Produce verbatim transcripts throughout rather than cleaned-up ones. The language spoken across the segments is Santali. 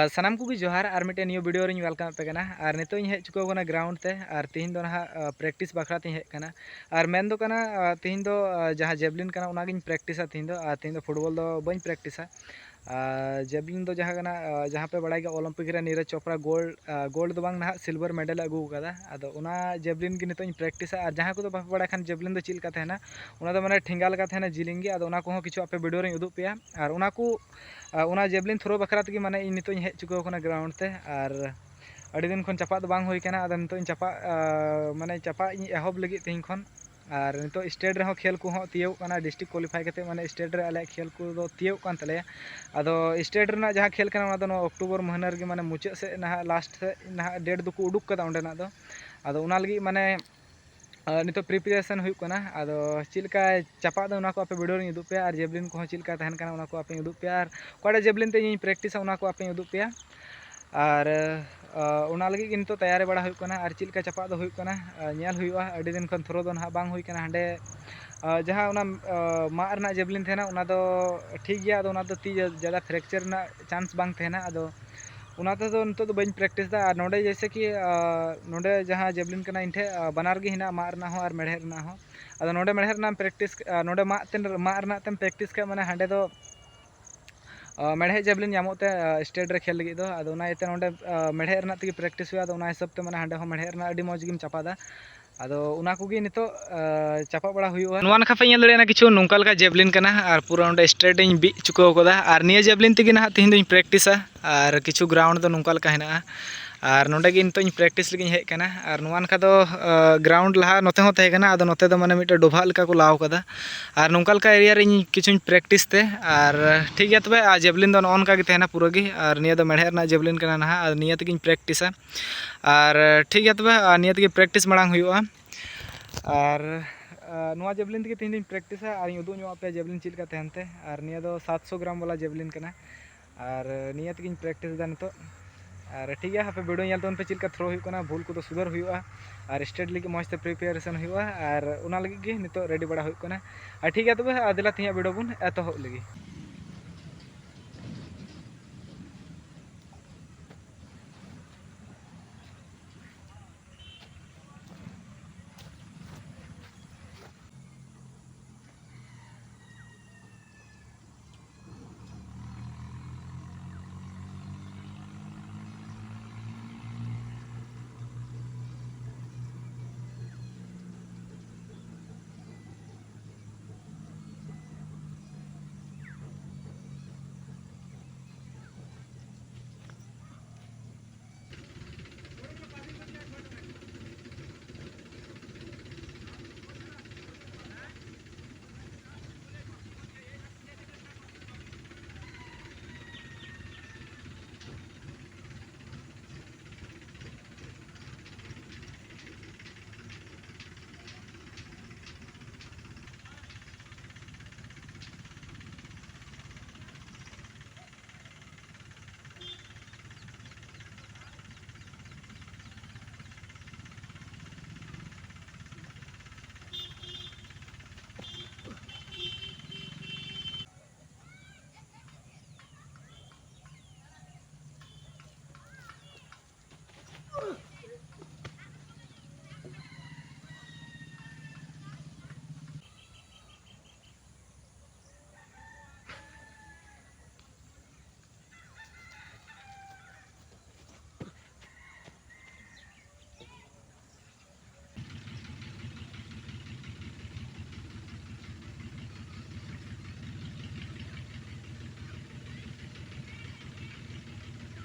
ᱟᱨ ᱥᱟᱱᱟᱢ ᱠᱚᱜᱮ ᱡᱚᱦᱟᱨ, ᱟᱨ ᱢᱤᱫᱴᱮᱱ new video ᱨᱤᱧ welcome ᱯᱮ ᱠᱟᱱᱟ᱾ ᱟᱨ ᱱᱤᱛᱚᱜ ᱤᱧ ᱦᱮᱡ ᱪᱩᱠᱟᱹᱣ ᱟᱠᱟᱱᱟ ground ᱛᱮ, ᱟᱨ ᱛᱤᱦᱤᱧ ᱫᱚ ᱱᱟᱦᱟᱜ practice ᱵᱟᱠᱷᱨᱟ ᱛᱤᱧ ᱦᱮᱡ ᱟᱠᱟᱱᱟ᱾ ᱟᱨ ᱢᱮᱱ ᱫᱚ ᱠᱟᱱᱟ, ᱛᱤᱦᱤᱧ ᱫᱚ ᱡᱟᱦᱟᱸ javelin ᱠᱟᱱᱟ ᱚᱱᱟᱜᱤᱧ practiceᱟ ᱛᱤᱦᱤᱧ ᱫᱚ, ᱟᱨ ᱛᱤᱦᱤᱧ ᱫᱚ football ᱫᱚ ᱵᱟᱹᱧ practiceᱟ᱾ ᱟᱨ javelin ᱫᱚ ᱡᱟᱦᱟᱸ ᱠᱟᱱᱟ, ᱡᱟᱦᱟᱸ ᱯᱮ ᱵᱟᱲᱟᱭ ᱜᱮᱭᱟ Olympic ᱨᱮ ᱱᱤᱨᱚᱡᱽ ᱪᱳᱯᱲᱟ gold, gold ᱫᱚ ᱵᱟᱝ ᱱᱟᱦᱟᱜ silver medal ᱮ ᱟᱹᱜᱩ ᱟᱠᱟᱫᱟ᱾ ᱟᱫᱚ ᱚᱱᱟ javelin ᱜᱮ ᱱᱤᱛᱚᱜ ᱤᱧ practiceᱟ᱾ ᱟᱨ ᱡᱟᱦᱟᱸ ᱠᱚᱫᱚ ᱵᱟᱯᱮ ᱵᱟᱲᱟᱭ ᱠᱷᱟᱱ javelin ᱫᱚ ᱪᱮᱫ ᱞᱮᱠᱟ ᱛᱟᱦᱮᱱᱟ, ᱚᱱᱟ ᱫᱚ ᱢᱟᱱᱮ ᱴᱷᱮᱸᱜᱟ ᱞᱮᱠᱟ ᱛᱟᱦᱮᱱᱟ ᱡᱤᱞᱤᱧ ᱜᱮ᱾ ᱟᱫᱚ ᱚᱱᱟ ᱠᱚᱦᱚᱸ ᱠᱤᱪᱷᱩ ᱟᱯᱮ video ᱨᱤᱧ ᱩᱫᱩᱜ ᱯᱮᱭᱟ᱾ ᱟᱨ ᱚᱱᱟ ᱠᱚ, ᱚᱱᱟ javelin throw ᱵᱟᱠᱷᱨᱟ ᱛᱮᱜᱮ ᱢᱟᱱᱮ ᱤᱧ ᱱᱤᱛᱚᱜ ᱤᱧ ᱦᱮᱡ ᱪᱩᱠᱟᱹᱣ ᱟᱠᱟᱱᱟ ground ᱛᱮ᱾ ᱟᱨ ᱟᱹᱰᱤ ᱫᱤᱱ ᱠᱷᱚᱱ ᱪᱟᱯᱟᱫ ᱫᱚ ᱵᱟᱝ ᱦᱩᱭ ᱠᱟᱱᱟ᱾ ᱟᱫᱚ ᱱᱤᱛᱚᱜ ᱤᱧ ᱪᱟᱯᱟᱫ, ᱢᱟᱱᱮ ᱪᱟᱯᱟᱫ ᱤᱧ ᱮᱦᱚᱵ ᱞᱟᱹᱜᱤᱫ ᱛᱮᱦᱮᱧ ᱠᱷᱚᱱ᱾ ᱟᱨ ᱱᱤᱛᱚᱜ state ᱨᱮᱦᱚᱸ ᱠᱷᱮᱞ ᱠᱚᱦᱚᱸ ᱛᱤᱭᱳᱜ ᱠᱟᱱᱟ, district qualify ᱠᱟᱛᱮ ᱢᱟᱱᱮ state ᱨᱮ ᱟᱞᱮᱭᱟᱜ ᱠᱷᱮᱞ ᱠᱚᱫᱚ ᱛᱤᱭᱳᱜ ᱠᱟᱱ ᱛᱟᱞᱮᱭᱟ᱾ ᱟᱫᱚ state ᱨᱮᱱᱟᱜ ᱡᱟᱦᱟᱸ ᱠᱷᱮᱞ ᱠᱟᱱᱟ ᱚᱱᱟ ᱫᱚ ᱱᱚᱣᱟ October ᱢᱟᱹᱦᱱᱟᱹ ᱨᱮᱜᱮ ᱢᱟᱱᱮ ᱢᱩᱪᱟᱹᱫ ᱥᱮᱫ ᱱᱟᱦᱟᱜ, last ᱥᱮᱫ ᱱᱟᱦᱟᱜ date ᱫᱚᱠᱚ ᱩᱰᱩᱠ ᱠᱟᱫᱟ ᱚᱸᱰᱮᱱᱟᱜ ᱫᱚ᱾ ᱟᱫᱚ ᱚᱱᱟ ᱞᱟᱹᱜᱤᱫ ᱢᱟᱱᱮ ᱱᱤᱛᱚᱜ preparation ᱦᱩᱭᱩᱜ ᱠᱟᱱᱟ᱾ ᱟᱫᱚ ᱪᱮᱫ ᱞᱮᱠᱟ ᱪᱟᱯᱟᱫ ᱫᱚ ᱚᱱᱟ ᱠᱚ ᱟᱯᱮ video ᱨᱤᱧ ᱩᱫᱩᱜ ᱯᱮᱭᱟ, ᱟᱨ javelin ᱠᱚᱦᱚᱸ ᱪᱮᱫ ᱞᱮᱠᱟ ᱛᱟᱦᱮᱱ ᱠᱟᱱᱟ ᱚᱱᱟ ᱠᱚ ᱟᱯᱮᱧ ᱩᱫᱩᱜ ᱯᱮᱭᱟ, ᱟᱨ ᱚᱠᱟᱴᱟᱜ javelin ᱛᱮ ᱤᱧᱤᱧ practiceᱟ ᱚᱱᱟ ᱠᱚ ᱟᱯᱮᱧ ᱩᱫᱩᱜ ᱯᱮᱭᱟ᱾ ᱟᱨ ᱚᱱᱟ ᱞᱟᱹᱜᱤᱫ ᱜᱮ ᱱᱤᱛᱚᱜ ᱛᱮᱭᱟᱨᱤ ᱵᱟᱲᱟ ᱦᱩᱭᱩᱜ ᱠᱟᱱᱟ᱾ ᱟᱨ ᱪᱮᱫ ᱞᱮᱠᱟ ᱪᱟᱯᱟᱫ ᱫᱚ ᱦᱩᱭᱩᱜ ᱠᱟᱱᱟ ᱧᱮᱞ ᱦᱩᱭᱩᱜᱼᱟ᱾ ᱟᱹᱰᱤ ᱫᱤᱱ ᱠᱷᱚᱱ throw ᱫᱚ ᱱᱟᱦᱟᱜ ᱵᱟᱝ ᱦᱩᱭ ᱠᱟᱱᱟ᱾ ᱦᱟᱸᱰᱮ ᱡᱟᱦᱟᱸ ᱚᱱᱟ ᱢᱟᱜ ᱨᱮᱱᱟᱜ javelin ᱛᱟᱦᱮᱱᱟ ᱚᱱᱟ ᱫᱚ ᱴᱷᱤᱠ ᱜᱮᱭᱟ, ᱟᱫᱚ ᱚᱱᱟ ᱫᱚ ᱛᱤ ᱡᱟᱫᱟ fracture ᱨᱮᱱᱟᱜ chance ᱵᱟᱝ ᱛᱟᱦᱮᱱᱟ᱾ ᱟᱫᱚ ᱚᱱᱟ ᱛᱮᱫᱚ ᱱᱤᱛᱚᱜ ᱫᱚ ᱵᱟᱹᱧ practiceᱫᱟ᱾ ᱟᱨ ᱱᱚᱰᱮ ᱡᱮᱭᱥᱮ ᱠᱤ ᱱᱚᱰᱮ ᱡᱟᱦᱟᱸ javelin ᱠᱟᱱᱟ ᱤᱧ ᱴᱷᱮᱱ, ᱵᱟᱱᱟᱨ ᱜᱮ ᱦᱮᱱᱟᱜᱼᱟ, ᱢᱟᱜ ᱨᱮᱱᱟᱜ ᱦᱚᱸ ᱟᱨ ᱢᱮᱲᱦᱮᱫ ᱨᱮᱱᱟᱜ ᱦᱚᱸ᱾ ᱟᱫᱚ ᱱᱚᱰᱮ ᱢᱮᱲᱦᱮᱫ ᱨᱮᱱᱟᱜ ᱮᱢ practice, ᱱᱚᱰᱮ ᱢᱟᱜ ᱛᱮ, ᱢᱟᱜ ᱨᱮᱱᱟᱜ ᱛᱮᱢ practice ᱠᱷᱟᱡ ᱢᱟᱱᱮ ᱦᱟᱸᱰᱮ ᱫᱚ ᱢᱮᱲᱦᱮᱫ javelin ᱧᱟᱢᱚᱜ ᱛᱮ state ᱨᱮ ᱠᱷᱮᱞ ᱞᱟᱹᱜᱤᱫ ᱫᱚ᱾ ᱟᱫᱚ ᱚᱱᱟ ᱤᱭᱟᱹᱛᱮ ᱱᱚᱰᱮ ᱢᱮᱲᱦᱮᱫ ᱨᱮᱱᱟᱜ ᱛᱮᱜᱮ practice ᱦᱩᱭᱩᱜᱼᱟ᱾ ᱟᱫᱚ ᱚᱱᱟ ᱦᱤᱥᱟᱹᱵ ᱛᱮ ᱢᱟᱱᱮ ᱦᱟᱸᱰᱮ ᱦᱚᱸ ᱢᱮᱲᱦᱮᱫ ᱨᱮᱱᱟᱜ ᱟᱹᱰᱤ ᱢᱚᱡᱽ ᱜᱮᱢ ᱪᱟᱯᱟᱫᱟ᱾ ᱟᱫᱚ ᱚᱱᱟ ᱠᱚᱜᱮ ᱱᱤᱛᱚᱜ ᱪᱟᱯᱟᱫ ᱵᱟᱲᱟ ᱦᱩᱭᱩᱜᱼᱟ᱾ ᱱᱚᱣᱟ ᱱᱟᱠᱷᱟ ᱯᱮ ᱧᱮᱞ ᱫᱟᱲᱮᱭᱟᱜᱼᱟ, ᱠᱤᱪᱷᱩ ᱱᱚᱝᱠᱟ ᱞᱮᱠᱟ javelin ᱠᱟᱱᱟ, ᱟᱨ ᱯᱩᱨᱟᱹ ᱚᱸᱰᱮ state ᱤᱧ ᱵᱤᱫ ᱪᱩᱠᱟᱹᱣ ᱠᱟᱫᱟ᱾ ᱟᱨ ᱱᱤᱭᱟᱹ javelin ᱛᱮᱜᱮ ᱱᱟᱦᱟᱜ ᱛᱮᱦᱮᱧ ᱫᱚᱧ practiceᱟ᱾ ᱟᱨ ᱠᱤᱪᱷᱩ ground ᱫᱚ ᱱᱚᱝᱠᱟ ᱞᱮᱠᱟ ᱦᱮᱱᱟᱜᱼᱟ᱾ ᱟᱨ ᱱᱚᱰᱮ ᱜᱮ ᱱᱤᱛᱚᱜ ᱤᱧ practice ᱞᱟᱹᱜᱤᱫ ᱤᱧ ᱦᱮᱡ ᱟᱠᱟᱱᱟ᱾ ᱟᱨ ᱱᱚᱣᱟ ᱱᱟᱠᱷᱟ ᱫᱚ ground ᱞᱟᱦᱟ ᱱᱚᱛᱮ ᱦᱚᱸ ᱛᱟᱦᱮᱸ ᱠᱟᱱᱟ, ᱟᱫᱚ ᱱᱚᱛᱮ ᱫᱚ ᱢᱟᱱᱮ ᱢᱤᱫᱴᱮᱱ ᱰᱚᱵᱷᱟᱜ ᱞᱮᱠᱟ ᱠᱚ ᱞᱟᱣ ᱠᱟᱫᱟ᱾ ᱟᱨ ᱱᱚᱝᱠᱟ ᱞᱮᱠᱟ area ᱨᱮ ᱤᱧ ᱠᱤᱪᱷᱩᱧ practice ᱛᱮ᱾ ᱟᱨ ᱴᱷᱤᱠ ᱜᱮᱭᱟ ᱛᱚᱵᱮ, ᱟᱨ javelin ᱫᱚ ᱱᱚᱜᱼᱚ ᱱᱚᱝᱠᱟ ᱜᱮ ᱛᱟᱦᱮᱱᱟ ᱯᱩᱨᱟᱹ ᱜᱮ᱾ ᱟᱨ ᱱᱤᱭᱟᱹ ᱫᱚ ᱢᱮᱲᱦᱮᱫ ᱨᱮᱱᱟᱜ javelin ᱠᱟᱱᱟ ᱱᱟᱦᱟᱜ, ᱟᱨ ᱱᱤᱭᱟᱹ ᱛᱮᱜᱮᱧ practiceᱟ᱾ ᱟᱨ ᱴᱷᱤᱠ ᱜᱮᱭᱟ ᱛᱚᱵᱮ, ᱟᱨ ᱱᱤᱭᱟᱹ ᱛᱮᱜᱮ practice ᱢᱟᱲᱟᱝ ᱦᱩᱭᱩᱜᱼᱟ᱾ ᱟᱨ ᱱᱚᱣᱟ javelin ᱛᱮᱜᱮ ᱛᱮᱦᱮᱧ ᱫᱚᱧ practiceᱟ, ᱟᱨᱤᱧ ᱩᱫᱩᱜ ᱧᱚᱜ ᱟᱯᱮᱭᱟ javelin ᱪᱮᱫ ᱞᱮᱠᱟ ᱛᱟᱦᱮᱱ ᱛᱮ᱾ ᱟᱨ ᱱᱤᱭᱟᱹ ᱫᱚ ᱥᱟᱛᱥᱚ ᱜᱨᱟᱢ ᱵᱟᱞᱟ javelin ᱠᱟᱱᱟ᱾ ᱟᱨ ᱱᱤᱭᱟᱹ ᱛᱮᱜᱮᱧ practice ᱮᱫᱟ ᱱᱤᱛᱚᱜ᱾ ᱟᱨ ᱴᱷᱤᱠ ᱜᱮᱭᱟ, ᱦᱟᱯᱮ video ᱧᱮᱞ ᱛᱟᱵᱚᱱ ᱯᱮ ᱪᱮᱫ ᱞᱮᱠᱟ throw ᱦᱩᱭᱩᱜ ᱠᱟᱱᱟ, ᱵᱷᱩᱞ ᱠᱚᱫᱚ ᱥᱩᱫᱷᱟᱹᱨ ᱦᱩᱭᱩᱜᱼᱟ᱾ ᱟᱨ state ᱞᱟᱹᱜᱤᱫ ᱢᱚᱡᱽ ᱛᱮ preparation ᱦᱩᱭᱩᱜᱼᱟ᱾ ᱟᱨ ᱚᱱᱟ ᱞᱟᱹᱜᱤᱫ ᱜᱮ ᱱᱤᱛᱚᱜ ready ᱵᱟᱲᱟ ᱦᱩᱭᱩᱜ ᱠᱟᱱᱟ᱾ ᱟᱨ ᱴᱷᱤᱠ ᱜᱮᱭᱟ ᱛᱚᱵᱮ, ᱟᱨ ᱫᱮᱞᱟ ᱛᱮᱦᱮᱧᱟᱜ video ᱵᱚᱱ ᱮᱛᱚᱦᱚᱵ ᱞᱮᱜᱮ᱾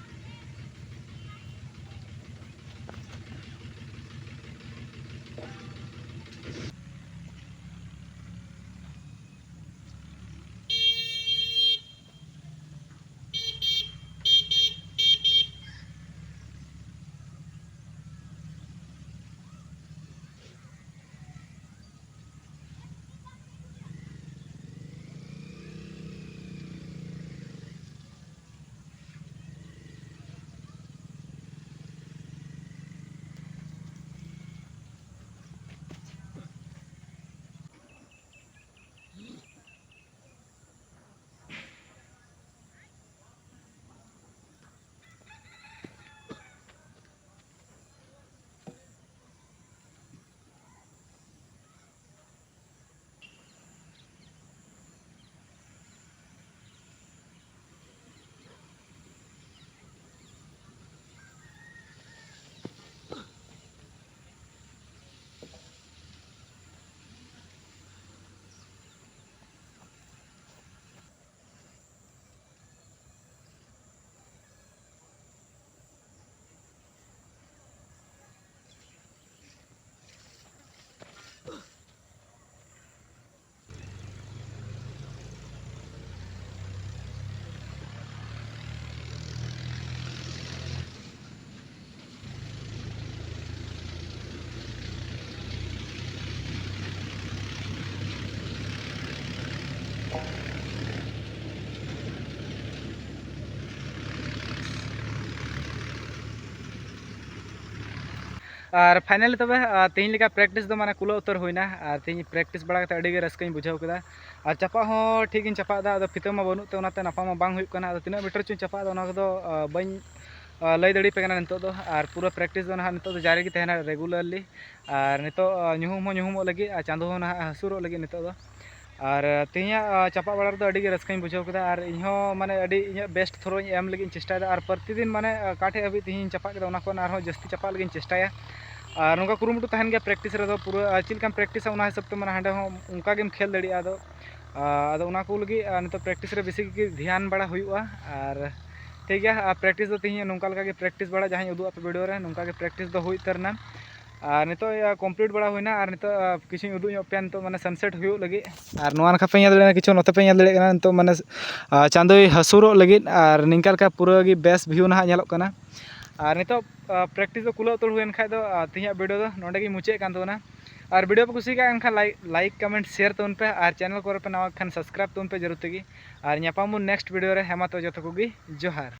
ᱟᱨ finally ᱛᱚᱵᱮ, ᱟᱨ ᱛᱮᱦᱮᱧ ᱞᱮᱠᱟ practice ᱫᱚ ᱢᱟᱱᱮ ᱠᱩᱞᱟᱹᱣ ᱩᱛᱟᱹᱨ ᱦᱩᱭᱱᱟ᱾ ᱟᱨ ᱛᱮᱦᱮᱧ practice ᱵᱟᱲᱟ ᱠᱟᱛᱮ ᱟᱹᱰᱤ ᱜᱮ ᱨᱟᱹᱥᱠᱟᱹᱧ ᱵᱩᱡᱷᱟᱹᱣ ᱠᱮᱫᱟ᱾ ᱟᱨ ᱪᱟᱯᱟᱜ ᱦᱚᱸ ᱴᱷᱤᱠ ᱜᱤᱧ ᱪᱟᱯᱟᱜ ᱮᱫᱟ, ᱟᱫᱚ ᱯᱷᱤᱛᱟᱹ ᱢᱟ ᱵᱟᱹᱱᱩᱜ ᱛᱮ ᱚᱱᱟᱛᱮ ᱱᱟᱯᱟᱢ ᱢᱟ ᱵᱟᱝ ᱦᱩᱭᱩᱜ ᱠᱟᱱᱟ᱾ ᱟᱫᱚ ᱛᱤᱱᱟᱹᱜ ᱢᱤᱴᱟᱨ ᱪᱚᱧ ᱪᱟᱯᱟᱜ ᱮᱫᱟ ᱚᱱᱟ ᱠᱚᱫᱚ ᱟᱨ ᱵᱟᱹᱧ ᱟᱨ ᱞᱟᱹᱭ ᱫᱟᱲᱮᱭᱟᱯᱮ ᱠᱟᱱᱟ ᱱᱤᱛᱚᱜ ᱫᱚ᱾ ᱟᱨ ᱯᱩᱨᱟᱹ practice ᱫᱚ ᱱᱟᱦᱟᱜ ᱱᱤᱛᱚᱜ ᱫᱚ ᱡᱟᱹᱨᱤ ᱜᱮ ᱛᱟᱦᱮᱱᱟ regularly᱾ ᱟᱨ ᱱᱤᱛᱚᱜ ᱟᱨ ᱧᱩᱦᱩᱢ ᱦᱚᱸ ᱧᱩᱦᱩᱢᱚᱜ ᱞᱟᱹᱜᱤᱫ ᱟᱨ ᱪᱟᱸᱫᱚ ᱦᱚᱸ ᱱᱟᱦᱟᱜ ᱦᱟᱹᱥᱩᱨᱚᱜ ᱞᱟᱹᱜᱤᱫ ᱱᱤᱛᱚᱜ ᱫᱚ᱾ ᱟᱨ ᱛᱮᱦᱮᱧᱟᱜ ᱟᱨ ᱪᱟᱯᱟᱜ ᱵᱟᱲᱟ ᱨᱮᱫᱚ ᱟᱹᱰᱤ ᱜᱮ ᱨᱟᱹᱥᱠᱟᱹᱧ ᱵᱩᱡᱷᱟᱹᱣ ᱠᱮᱫᱟ᱾ ᱟᱨ ᱤᱧᱦᱚᱸ ᱢᱟᱱᱮ ᱟᱹᱰᱤ ᱤᱧᱟᱹᱜ best ᱛᱷᱚᱨᱚᱧ ᱮᱢ ᱞᱟᱹᱜᱤᱫ ᱤᱧ ᱪᱮᱥᱴᱟᱭᱮᱫᱟ᱾ ᱟᱨ ᱯᱨᱚᱛᱤᱫᱤᱱ ᱢᱟᱱᱮ ᱟᱨ ᱚᱠᱟ ᱴᱷᱮᱡ ᱦᱟᱹᱵᱤᱡ ᱛᱮᱦᱮᱧ ᱪᱟᱯᱟᱜ ᱠᱮᱫᱟ ᱚᱱᱟ ᱠᱷᱚᱱ ᱟᱨᱦᱚᱸ ᱡᱟᱹᱥᱛᱤ ᱪᱟᱯᱟᱜ ᱞᱟᱹᱜᱤᱫ ᱤᱧ ᱪᱮᱥᱴᱟᱭᱟ᱾ ᱟᱨ ᱱᱚᱝᱠᱟ ᱠᱩᱨᱩᱢᱩᱴᱩ ᱛᱟᱦᱮᱱ ᱜᱮᱭᱟ practice ᱨᱮᱫᱚ, ᱯᱩᱨᱟᱹ ᱟᱨ ᱪᱮᱫ ᱞᱮᱠᱟᱢ practiceᱟ ᱚᱱᱟ ᱦᱤᱥᱟᱹᱵ ᱛᱮ ᱢᱟᱱᱮ ᱦᱟᱸᱰᱮ ᱦᱚᱸ ᱚᱱᱠᱟ ᱜᱮᱢ ᱠᱷᱮᱞ ᱫᱟᱲᱮᱭᱟᱜᱼᱟ᱾ ᱟᱫᱚ ᱟᱨ ᱟᱫᱚ ᱚᱱᱟ ᱠᱚ ᱞᱟᱹᱜᱤᱫ ᱟᱨ ᱱᱤᱛᱚᱜ practice ᱨᱮ ᱵᱮᱥᱤ ᱜᱮ ᱫᱷᱮᱭᱟᱱ ᱵᱟᱲᱟ ᱦᱩᱭᱩᱜᱼᱟ᱾ ᱟᱨ ᱴᱷᱤᱠ ᱜᱮᱭᱟ, ᱟᱨ practice ᱫᱚ ᱛᱮᱦᱮᱧ ᱱᱚᱝᱠᱟ ᱞᱮᱠᱟ ᱜᱮ practice ᱵᱟᱲᱟ, ᱡᱟᱦᱟᱸᱧ ᱩᱫᱩᱜ ᱟᱯᱮ video ᱨᱮ, ᱱᱚᱝᱠᱟ ᱜᱮ practice ᱫᱚ ᱦᱩᱭ ᱩᱛᱟᱹᱨ ᱮᱱᱟ᱾ ᱟᱨ ᱱᱤᱛᱚᱜ ᱤᱭᱟᱹ complete ᱵᱟᱲᱟ ᱦᱩᱭᱱᱟ, ᱟᱨ ᱱᱤᱛᱚᱜ ᱟᱨ ᱠᱤᱪᱷᱩᱧ ᱩᱫᱩᱜ ᱧᱚᱜ ᱯᱮᱭᱟ᱾ ᱱᱤᱛᱚᱜ ᱢᱟᱱᱮ sunset ᱦᱩᱭᱩᱜ ᱞᱟᱹᱜᱤᱫ, ᱟᱨ ᱱᱚᱣᱟ ᱱᱟᱠᱷᱟ ᱯᱮ ᱧᱮᱞ ᱫᱟᱲᱮᱭᱟᱜ ᱠᱟᱱᱟ, ᱠᱤᱪᱷᱩ ᱱᱚᱛᱮ ᱯᱮ ᱧᱮᱞ ᱫᱟᱲᱮᱭᱟᱜ ᱠᱟᱱᱟ, ᱱᱤᱛᱚᱜ ᱢᱟᱱᱮ ᱟᱨ ᱪᱟᱸᱫᱚᱭ ᱦᱟᱹᱥᱩᱨᱚᱜ ᱞᱟᱹᱜᱤᱫ, ᱟᱨ ᱱᱤᱝᱠᱟ ᱞᱮᱠᱟ ᱯᱩᱨᱟᱹ ᱜᱮ best view ᱱᱟᱦᱟᱜ ᱧᱮᱞᱚᱜ ᱠᱟᱱᱟ᱾ ᱟᱨ ᱱᱤᱛᱚᱜ ᱟᱨ practice ᱫᱚ ᱠᱩᱞᱟᱹᱣ ᱩᱛᱟᱹᱨ ᱦᱩᱭᱮᱱ ᱠᱷᱟᱡ ᱫᱚ ᱟᱨ ᱛᱮᱦᱮᱧᱟᱜ video ᱫᱚ ᱱᱚᱰᱮ ᱜᱮ ᱢᱩᱪᱟᱹᱫ ᱠᱟᱱ ᱛᱟᱵᱚᱱᱟ᱾ ᱟᱨ video ᱯᱮ ᱠᱩᱥᱤᱭᱟᱜ ᱠᱷᱟᱱ like, like, comment, share ᱛᱟᱵᱚᱱ ᱯᱮ, ᱟᱨ channel ᱠᱚᱨᱮ ᱯᱮ ᱱᱟᱣᱟ ᱠᱷᱟᱱ subscribe ᱛᱟᱵᱚᱱ ᱯᱮ ᱡᱟᱹᱨᱩᱲ ᱛᱮᱜᱮ᱾ ᱟᱨ ᱧᱟᱯᱟᱢ ᱵᱚᱱ next video ᱨᱮ᱾ ᱦᱮᱸ ᱢᱟ ᱛᱚᱵᱮ ᱡᱚᱛᱚ ᱠᱚᱜᱮ ᱡᱚᱦᱟᱨ᱾